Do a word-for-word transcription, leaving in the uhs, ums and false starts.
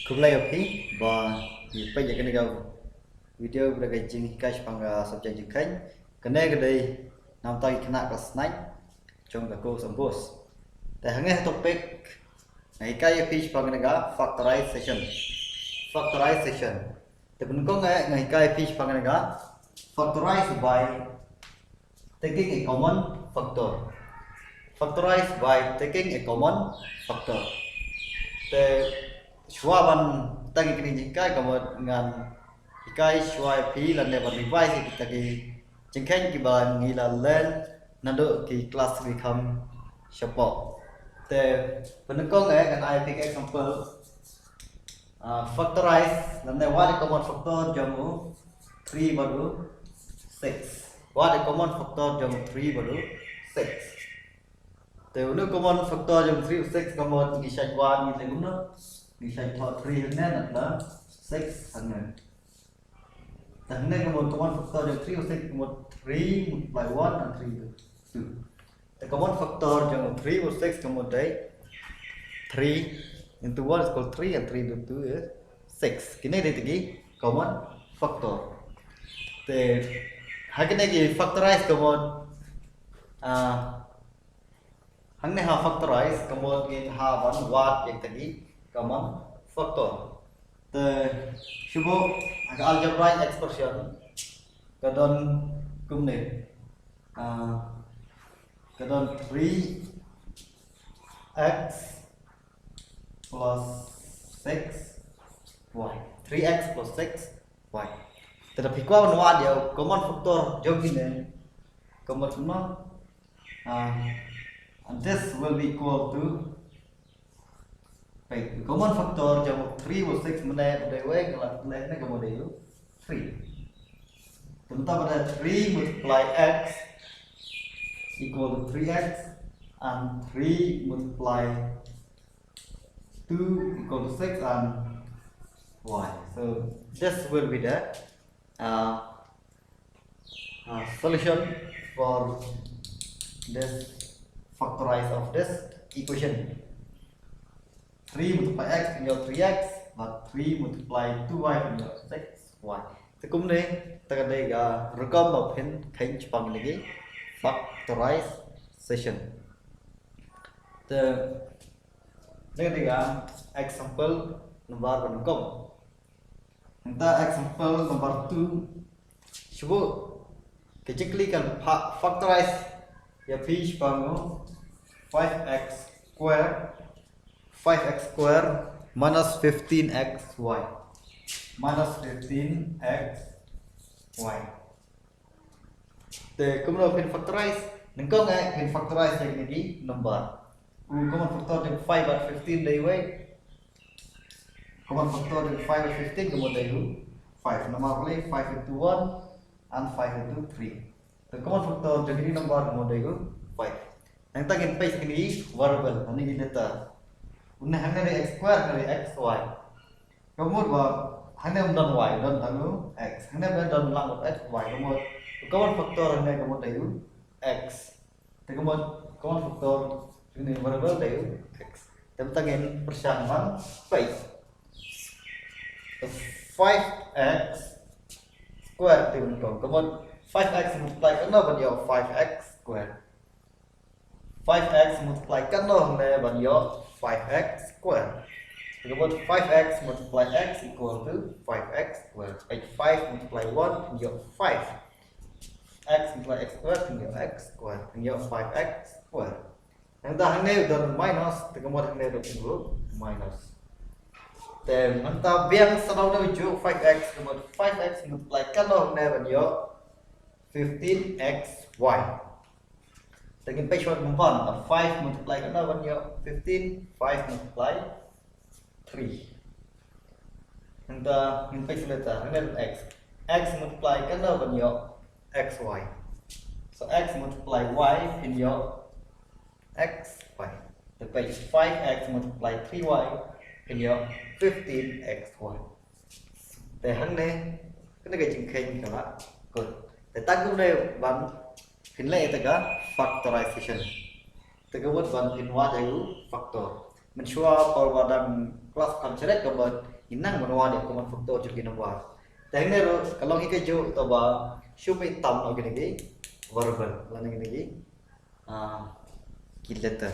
Khublei ïa phi ba phi peit ïa kane ka video ba ka jinghikai shaphang ka subject jingkheiñ. Kane ka dei namar ki khynnah klas nine jong ka course MBOSE. Te hangne ha topic nga hikai ïa phi shaphang kane ka factorization. Factorization. Te pynban nga hikai ïa phi shaphang kane ka factorize by taking a common factor. Factorize by taking a common factor. Te shuwa ban tang ïa kine ki jinghikai, ka mut ngan hikai shuwa ïa phi lane ban revise ïa kita ki jingkheiñ kiba ngi la learn naduh ki klas kiba kham shapoh. Te pynban ngan ai ïa phi ka example. Ah, factorize lane wad ïa ka common factor jong u three bad u six. Wad ïa ka common factor jong u three bad u six. Te u common factor jong u three u six, ka mut ngi shait wad, ngi leh kumno? Ngi shait thoh three hangne, nangta six hangne. Te hangne ka mut ka common factor jong three u six ka mut three multiply one and three into two. Te ka common factor jong three u six ka mut dei three into one is equal three and three into two is six. Kine dei kita ki common factor. Te ha kine ki factorize ka mut, ah, hangne ha factorize ka mut ngin hap ban wad ïa kita ki common factor. Te shu buh ha ka algebraic expression ka don kumne. Ah, ka don three x plus six y. Three x plus six y. Te da phi kwah ban wad ïa u common factor jong kine, ka mut kumno? Ah, and this will be equal to, wait, common factor jong three bad six mynne u dei wei, ka la leh ne ka mut dei u three. Te mynta ba dei three multiply x equal to three x and three multiply two equal to six and y. So this will be the, uh, uh, solution for this factorize of this equation. Three multiply x phin ïoh three x, bad three multiply two y phin ïoh six y. Te kumne, te ka dei ka rukom ba phin kheiñ shaphang kine ki factorization. Te, te ka dei ka example number ba nyngkong. Nangta example number two. Shu buh ka jingkylli kan fa-, factorize ïa phi shaphang u five x square, five x square minus fifteen x y. Minus fifteen x y. Te kumno phin factorize? Nyngkong eh phin factorize ïa kine ki number. U common factor jong five bad fifteen dei wei. Common factor jong five bad fifteen ka mut dei u five. Namar balei? Five into one and five into three. Te common factor jong kine ki number ka mut dei u five. Nangta ngin peit kine ki variable, hangne ki letter. Une hangne dei x square, hangne dei x y. Ka mut ba hangne ym don y, don tang u x. Hangne ba don lang u x, y. Ka mut u common factor hangne ka mut dei u x. Te ka mut common factor jong kine ki variable dei u x. Te mynta ngin pyrshang ban peit. Te five x square te mynta ka mut five x multiply katno ban ïoh five x square? Five x multiply katno hangne ban ïoh five x square? Te ka mut five x multiply x equal to five x square. Peit, five multiply one phin ïoh five. X multiply x square phin ïoh x square. Phin ïoh five x square. Nangta hangne don minus, te ka mut hangne ruh phin buh minus. Te mynta biang sa daw da u juh five x, ka mut five x multiply katno hangne ban ïoh fifteen x y. Te ngin peit shuwa kumban, five multiply katno ban ïoh fifteen, five multiply three. Nangta ngin peit shuwa letter, hangne don x. X multiply katno ban ïoh x y? So x multiply y phin ïoh x y. Te peit, five x multiply three y phin ïoh fifteen x y. Te hangne, kane ka jingkheiñ ka la kut. Te tang kumne ban phin leh ïa ka factorization. Te ka mut ban phin wad ïa u factor. Mynshuwa por ba dang Class kam sharad kaba ngi nang ban wad ïa ka common factor jong ki number. Te hangne ruh ka long hi kajuh, kata ba shu mih tam noh kine ki variable lane kine ki, ah, ki letter.